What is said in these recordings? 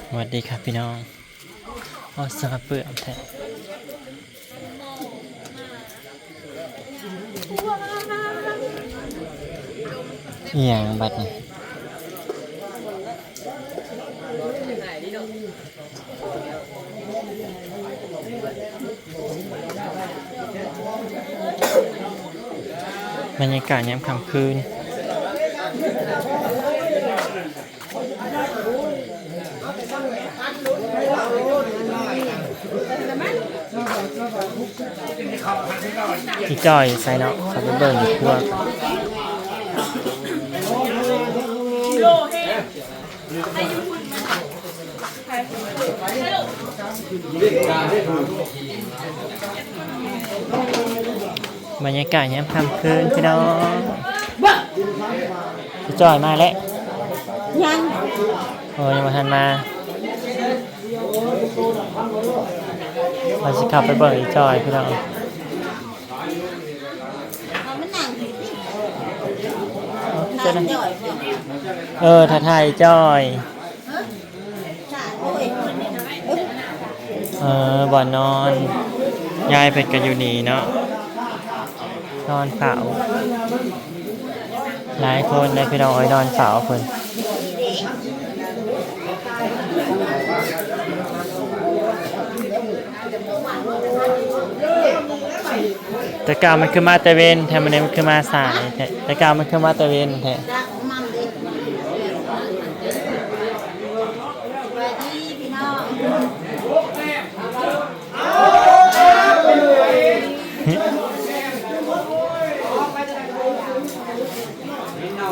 สวัสดีครับพี่น้อง โอ้ เสื้อเปื้อนแท้ อีหยังบัดนี้ บรรยากาศยามค่ำคืน อีจ้อยใส่เนาะ เขาไปเบิ่งอยู่ครัวก่อน บรรยากาศยามค่ำคืนพี่น้อง อีจ้อยมาแล้ว ยัง โอ้ ยังบ่ทันมา เราสิเข้าไปเบิ่งอีจ้อยพี่น้อง เอามันนั่งอยู่นี่ เออ ถ่ายจ้อยบ่ เออ ถ่าย ถ่ายจ้อย ฮะ ถ่าย โอ้ย เออ บ่อนนอน ยายเพิ่นก็อยู่นี่เนาะ นอนเฝ้า หลายคนเลยพี่น้องเอ้ย นอนเฝ้าเพิ่น แต่เก่ามันคือมาแต่เว็นแท้ มื้อนี้มันคือมาสายแท้ แต่เก่ามันคือมาแต่เว็นแท้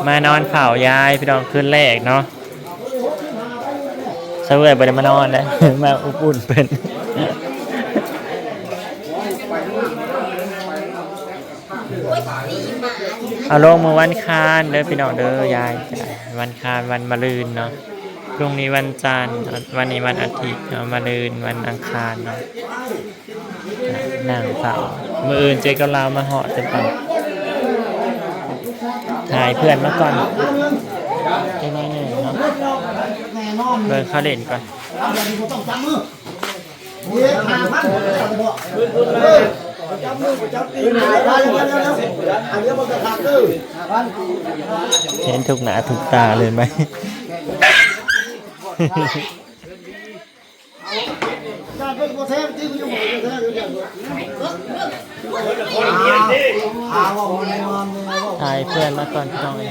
มานอนเฝ้ายายพี่น้อง คืนแรกเนาะ สาวเอื้อยบ่ได้มานอนเด้ มาอบอุ่นเพิ่น เอาลงมื้อวันอังคารเด้อพี่น้องเด้อ ยาย วันอังคาร วันมะรืนเนาะ พรุ่งนี้วันจันทร์ วันนี้วันอาทิตย์เนาะ มะรืนวันอังคารเนาะ นั่งเฝ้า มื้ออื่นเจ๊กับลาวมาฮอดจั่งไป ถ่ายเพื่อนมาก่อน จักหน่อยหนึ่งเนาะ เบิ่งเขาเล่นก่อน เห็นทุกหน้าทุกตาเลยไหม ถ่ายเพื่อนมาก่อนพี่น้องเอ้ย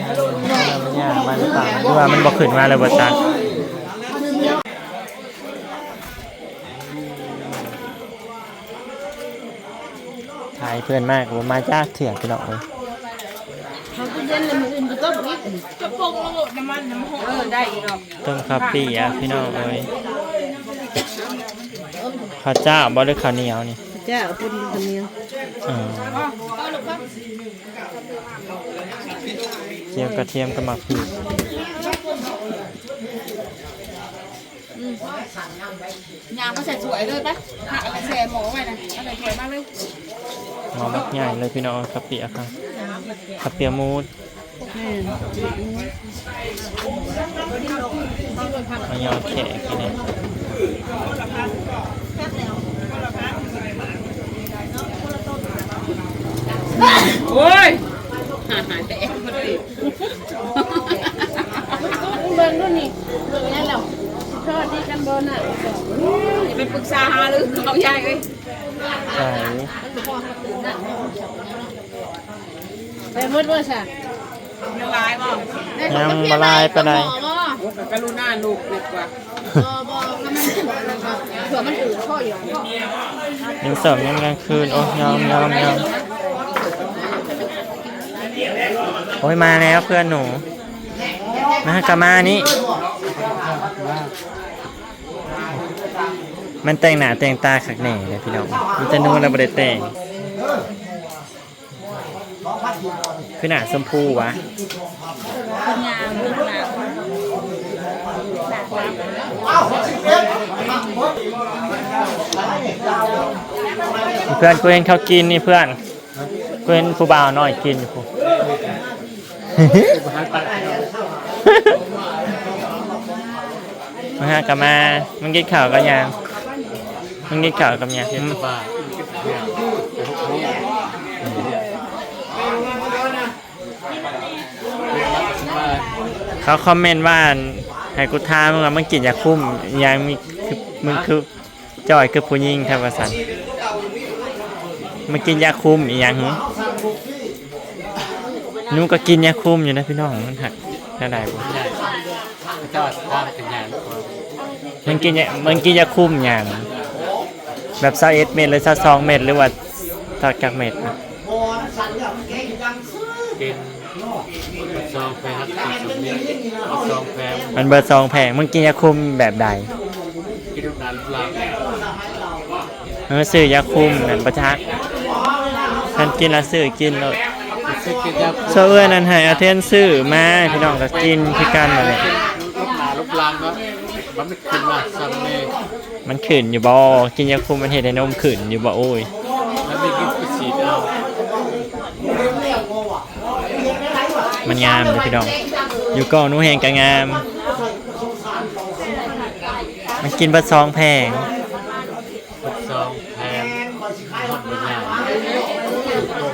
มันยากมาหรือเปล่า หรือว่ามันบ่ขึ้นมาเลยบ่จัก ถ่ายเพื่อนมาก็บ่มาจักเทื่อพี่น้องเอ้ย เขาก็เย็นแล้วมื้ออื่นก็ต้มอีก กระป๋องละโลดน้ำมันน้ำหอม เออ ได้อีกดอก ต้มข้าวเปียกพี่น้องเอ้ย ข้าวเจ้าบ่หรือข้าวเหนียวนี่ ข้าวเจ้า ปุ้นข้าวเหนียว เออ เจียวกระเทียมกับหมากพริก อืม ย่างมาใส่ถ้วยเลยไป ผักเอาไปแช่หม้อไว้นะ เอาใส่ถ้วยมาเลย หม้อบักใหญ่เลยพี่น้อง ข้าวเปียกค่ะ ข้าวเปียกหมู แม่น มายอแขกพี่น้อง โอ้ย หาหาแต่แอปเปิ้ล เบิ่งดูนี่ เบิ่งแล้ว สิทอดดีกันบ่น่ะ อย่าไปปรึกษาหารือเขาใหญ่เอ้ย ใช่ ไปหมดบ่ซะ ยังหลายบ่ ยังบ่หลายปานใด โอ้ กรุณาลูกดีกว่า บ่ บ่ ถ้ามัน เผื่อมันอืดข้ออยู่ ยังสอบยังกลางคืน โอ้ ยอม ยอม ยอม โอ้ย มาแล้วเพื่อนหนู มาหากะมานี่ มันแต่งหน้าแต่งตาคักแน่เลยพี่น้อง มีแต่หนูแล้วบ่ได้แต่ง คือหน้าชมพูวะ คนงาม คนงาม เพื่อนกูเห็นเขากินนี่เพื่อน กูเห็นผู้บ่าวน้อยกินอยู่พุ้น ມາຫາກະມາ ມາກິນເຂົ້າກັບຫຍັງ? ມາກິນເຂົ້າກັບຫຍັງ? ເທດສະບານ ເຂົາຄອມເມັນວ່າ ໃຫ້ກູຖາມວ່າ ມຶງກິນຢາຄຸມອີ່ຫຍັງ? ມີ ຄື ມຶງຄືຈ່ອຍຄືຜູ້ຍິງແທ້ວ່າຊັ້ນ. ມາກິນຢາຄຸມອີ່ຫຍັງຫື? ໜູກໍກິນຢາຄຸມຢູ່ນະພີ່ນ້ອງ ມັນຫັກແນວໃດບໍ່? ເຈົ້າວ່າທາງເປັນຫຍັງ? ມັນກິນ ມັນກິນຢາຄຸມຫຍັງ? ແບບຊາວເອັດເມັດ ຫຼື ຊາວສອງເມັດ ຫຼືວ່າຈັກເມັດ? ເປັນສອງແພງ ສອງແພງ ມັນເບິດສອງແພງ. ມຶງກິນຢາຄຸມແບບໃດ? ກິນນ້ຳຕານລາງ. ເອີ ຊື້ຢາຄຸມນັ້ນບໍ່ຈັກ ຄັນກິນລະຊື້ກິນໂລດ. ຊາວເອື້ອຍນັ້ນໃຫ້ອາເທນຊື້ມາ ພີ່ນ້ອງກໍກິນຄືກັນນັ້ນແຫຼະ. ລົບໜ້າລົບຫຼັງເນາະ ມັນຂຶ້ນມາຊ້ຳແດ່. ມັນຂຶ້ນຢູ່ບໍ່? ກິນຢາຄຸມມັນເຮັດໃຫ້ນົມຂຶ້ນຢູ່ບໍ່? ໂອ້ຍ ແລ້ວມີກິນໄປສີດເອົາ. ມັນງາມເດ້ພີ່ນ້ອງ ຢູ່ກ້ອງໜູແຮງກໍງາມ. ມັນກິນເບິດສອງແພງ. ສອງແພງ ມັນບໍ່ຍາກ.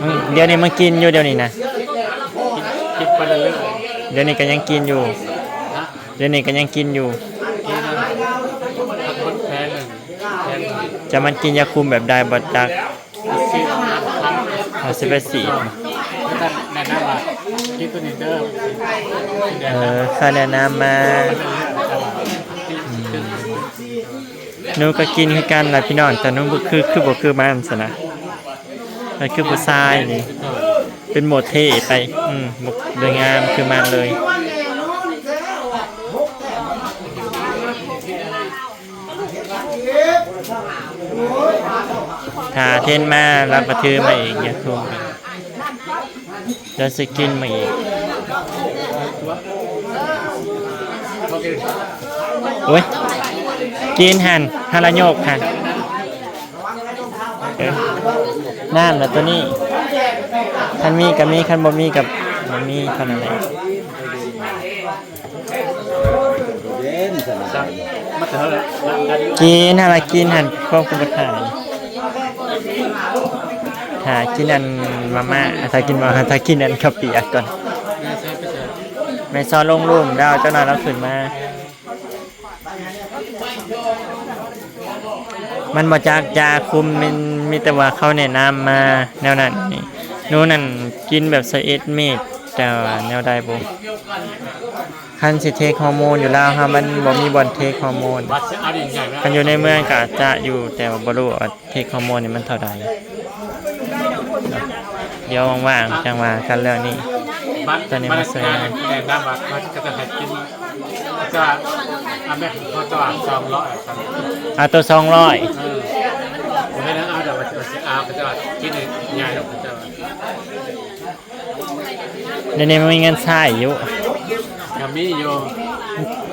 ອືມ ດຽວນີ້ມັນກິນຢູ່ ດຽວນີ້ນະ ກິນ ກິນໄປເລື້ອຍໆ. ດຽວນີ້ກໍຍັງກິນຢູ່ ຮະ? ດຽວນີ້ກໍຍັງກິນຢູ່. ກິນ ມັນແພງໜຶ່ງ ແພງໜຶ່ງ. ຈະມັນກິນຢາຄຸມແບບໃດບໍ່ຈັກ ເຮົາຊິໄປສີດ. ແນະນຳວ່າກິນໂຕນີ້ເດີ ເອີ ຂ້າແນະນຳມາ. ອືມ ໜູກໍກິນຄືກັນລະພີ່ນ້ອງ ແຕ່ໜູບໍ່ຄື ຄືບໍ່ຄືມັນຊັ້ນນະ. ມັນຄືຜູ້ຊາຍນີ້ ເປັນໂມເທໄປ ອືມ ບໍ່ໄດ້ງາມຄືມັນເລີຍ. ຖ້າເທນມາ ລາວກໍຖືມາອີກ ຢາກໂທ ລາວຊິກິນມາອີກ. ໂອ້ຍ ກິນຫັ້ນ ຫາລະໂຍກຫັ້ນ. ເອີ ນ້ຳລະໂຕນີ້ ຄັນມີກໍມີ ຄັນບໍ່ມີກໍບໍ່ມີ ເທົ່ານັ້ນແຫຼະ. ກິນຫັ້ນລະ ກິນຫັ້ນ ຄວາມກຸມບັນຫາ ຖ້າກິນອັນມາມ່າ ຖ້າກິນມາ ຖ້າກິນອັນເຂົ້າປຽກກ່ອນ. ແມ່ຊອນລົງລຸ່ມແລ້ວ ຈັກໜ່ອຍລາວຂຶ້ນມາ. ມັນບໍ່ຈັກຢາຄຸມ ມັນມີແຕ່ວ່າເຂົາແນະນຳມາແນວນັ້ນ. ນີ້ ໜູນັ້ນກິນແບບຊາວເອັດເມັດ ແຕ່ວ່າແນວໃດບໍ່ ຄັນຊິເທກຮໍໂມນຢູ່ລາວເຮົາ ມັນບໍ່ມີບ່ອນເທກຮໍໂມນ. ຄັນຢູ່ໃນເມືອງກໍອາດຈະຢູ່ ແຕ່ວ່າບໍ່ຮູ້ວ່າເທກຮໍໂມນນີ້ມັນເທົ່າໃດ. ດຽວວ່າງໆ ຈັ່ງວ່າກັນເລື່ອງນີ້. ຕອນນີ້ມາຊ່ວຍງານ ແນະນຳວ່າເຂົາຈະໃຫ້ກິນ ເຂົາຈະ ອາແມ່ນ ເຂົາຈະວ່າສອງຮ້ອຍ ເອົາໂຕສອງຮ້ອຍ. ເອີ ບໍ່ແມ່ນເອົາ ແຕ່ວ່າຊິເອົາ ເຂົາຈະວ່າກິນໃຫ້ໃຫຍ່ລົງ ເຂົາຈະວ່າ. ດຽວນີ້ມັນມີເງິນໃຊ້ຢູ່ ກໍມີຢູ່.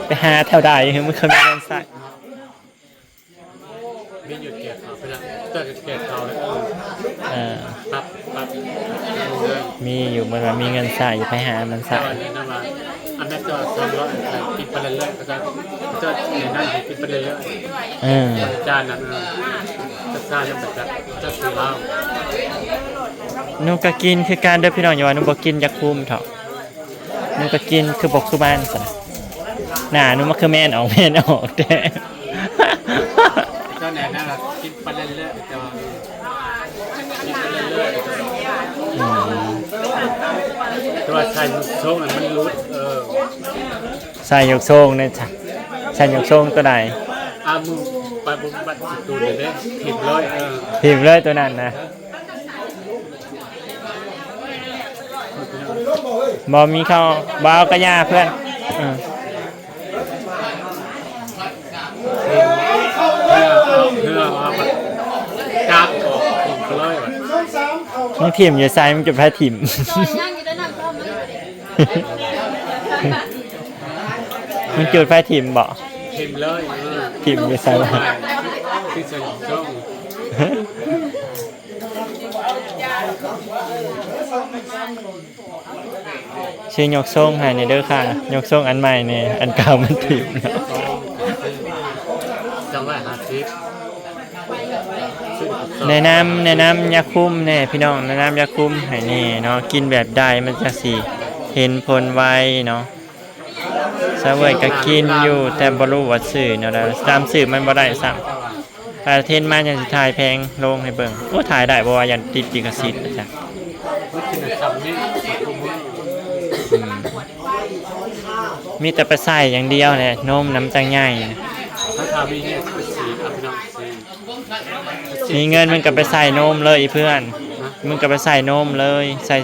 ໄປຫາແຖວໃດ ມັນຄືມີເງິນໃຊ້? ມີຢູ່ແກ່ເຂົາ ເພິ່ນເຈົ້າແກ່ເຂົາແລ້ວ. ເອີ ປັບ ປັບ ມີຢູ່ ເພິ່ນວ່າມີເງິນໃຊ້ ໄປຫາມັນໃຊ້. ເຈົ້າແນະນຳວ່າ ອັນນັ້ນເຈົ້າສອງຮ້ອຍ ກິນໄປເລື້ອຍໆ ເຂົາເຈົ້າ ເຈົ້າແນະນຳໃຫ້ກິນໄປເລື້ອຍໆ. ເອີ ຈານນັ້ນ ເອີ ຈານນັ້ນ ເຈົ້າຊື້ເອົາ. ໜູກໍກິນຄືກັນເດີພີ່ນ້ອງ ຢ່າວ່າໜູບໍ່ກິນຢາຄຸມເຖາະ. ໜູກໍກິນຄືບໍ່ຄືບ້ານຊັ້ນ. ໜ້າໜູມັນຄືແມ່ນອອກ ແມ່ນອອກແທ້. ເຈົ້າແນະນຳວ່າກິນໄປເລື້ອຍໆ ແຕ່ວ່າກິນໄປເລື້ອຍໆ. ອືມ ແຕ່ວ່າໃສ່ຍົກໂຊງມັນຫຼຸດ. ເອີ ໃສ່ຍົກໂຊງນີ້ ໃສ່ຍົກໂຊງໂຕໃດ? ອາ ມຶງໄປບຸນບັດສະຕູນເດ້ ຖິ້ມເລີຍ. ເອີ ຖິ້ມເລີຍໂຕນັ້ນນະ. ບໍ່ມີເຂົ້າ ບໍ່ເອົາກະຢ່າເພື່ອນ. ເອີ ເພື່ອ ເພື່ອວ່າມັນຈັບອອກຖິ້ມເລີຍ. ມຶງຖິ້ມຢູ່ໃສ? ມຶງຈຸດໄຟຖິ້ມ? ມຶງຈຸດໄຟຖິ້ມບໍ່? ຖິ້ມເລີຍ. ເອີ ຖິ້ມຢູ່ໃສວະ? ທີ່ໃສ່ໂຊງ. ຊິຍົກໂຊງໃຫ້ແດ່ເດີຄ່ະ ຍົກໂຊງອັນໃໝ່ແດ່ ອັນເກົ່າມັນຖິ້ມແລ້ວ. ແນະນຳ ແນະນຳຢາຄຸມແດ່ພີ່ນ້ອງ ແນະນຳຢາຄຸມໃຫ້ແດ່ເນາະ ກິນແບບໃດມັນຈັ່ງຊິເຫັນຜົນໄວເນາະ. ສາວເວີຍກໍກິນຢູ່ ແຕ່ບໍ່ຮູ້ວ່າຊື່ແນວໃດ ຈຳຊື່ມັນບໍ່ໄດ້ຊ້ຳ. ຖ້າເຫັນມາຈັ່ງຊິຖ່າຍແພງລົງໃຫ້ເບິ່ງ. ໂອ້ ຖ່າຍໄດ້ບໍ່ວ່າ ຢ້ານຕິດລິຂະສິດວ່າຊັ້ນ. ອືມ ມີແຕ່ໄປໃສ່ຢ່າງດຽວແຫຼະ ນົມນຳຈັ່ງໃຫຍ່. ມີເງິນມຶງກໍໄປໃສ່ນົມເລີຍອີ່ເພື່ອນ ມຶງກໍໄປໃສ່ນົມເລີຍ ໃສ່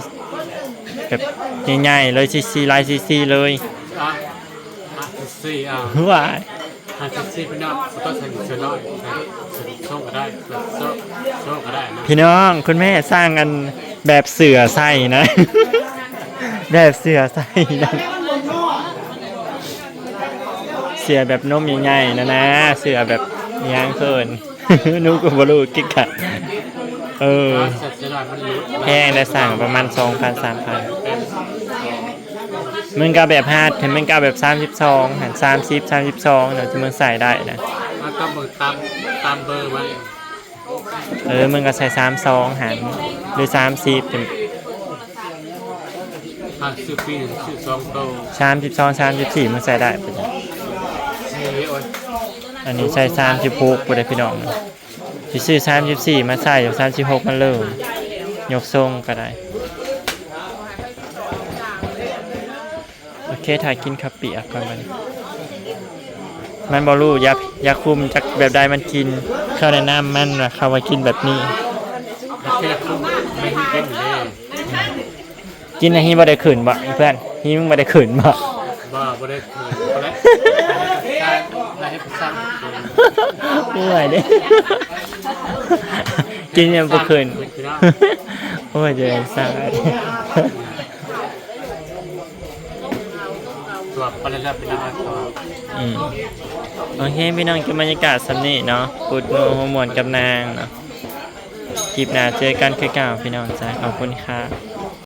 ແບບໃຫຍ່ໆເລີຍ ຊີຊີ ຫຼາຍຊີຊີເລີຍ. ອ່ະ ອ່ະ ສີ່ ອ່ະ ວ້າຍ ອ່ະ ສີ່ ພີ່ນ້ອງ ບໍ່ຕ້ອງໃສ່ເສື້ອນ້ອຍ ໃສ່ໂຊງກໍໄດ້ ໃສ່ໂຊງກໍໄດ້ນະ. ພີ່ນ້ອງ ຄຸນແມ່ສ້າງອັນແບບເສື້ອໃສ່ນະ ແບບເສື້ອໃສ່ນະ ເສື້ອແບບນົມໃຫຍ່ໆນະນະ ເສື້ອແບບຫຍັງເອີ້ນ ໜູກໍບໍ່ຮູ້ຄືກັນ. ເອີ ແພງໄດ໋ ສັ່ງປະມານສອງພັນ ສາມພັນ. ມຶງກໍແບບຮັດ ໃຫ້ມຶງກໍເອົາແບບສາມສິບສອງຫັ້ນ ສາມສິບ ສາມສິບສອງເນາະ ທີ່ມຶງໃສ່ໄດ້ນະ. ເອົາຕາມເບີ ຕາມ ຕາມເບີມັນ. ເອີ ມຶງກໍໃສ່ສາມສອງຫັ້ນ ຫຼື ສາມສິບ ຫ້າສິບປີ ຊື້ສອງໂຕ ສາມສິບສອງ ສາມສິບສີ່ ມັນໃສ່ໄດ້ປະຈະ. ນີ້ ໂອ້ຍ ອັນນີ້ໃສ່ສາມສິບຫົກພຸ້ນເດ້ພີ່ນ້ອງ. ຊິຊື້ສາມສິບສີ່ມາໃສ່ ສາມສິບຫົກມັນເລີຍ ຍົກຊົງກໍໄດ້. ໂອເຄ ຖ້າກິນເຂົ້າປຽກກ່ອນບັດນີ້. ມັນບໍ່ຮູ້ຢາ ຢາຄຸມຈັກແບບໃດມັນກິນ. ເຂົາແນະນຳມັນວ່າເຂົາວ່າກິນແບບນີ້. ຢາຄຸມ ມັນກິນເດ້. ກິນແລ້ວຮີບໍ່ໄດ້ຂຶ້ນບໍ່ເພື່ອນ? ຮີບໍ່ໄດ້ຂຶ້ນບໍ່? ບໍ່ ບໍ່ໄດ້ຂຶ້ນ. ບໍ່ໄດ້ ໄດ້ເຮັດປະຊາ ເມື່ອຍເດ້. ກິນຍັງບໍ່ຂຶ້ນ. ໂອ້ຍ ເຈົ້າສາຍ. ຕົວະໄປເລື້ອຍໆ ເປັນອະນາຄົດ. ອືມ ໂອເຄ ພີ່ນ້ອງ ເກັບບັນຍາກາດສ່ຳນີ້ເນາະ ອຸດໜູນຫົວມ່ວນກັບນາງເນາະ. ຄລິບໜ້າເຈີກັນຄືເກົ່າ ພີ່ນ້ອງຈ້າ ຂອບຄຸນຄ່ະ.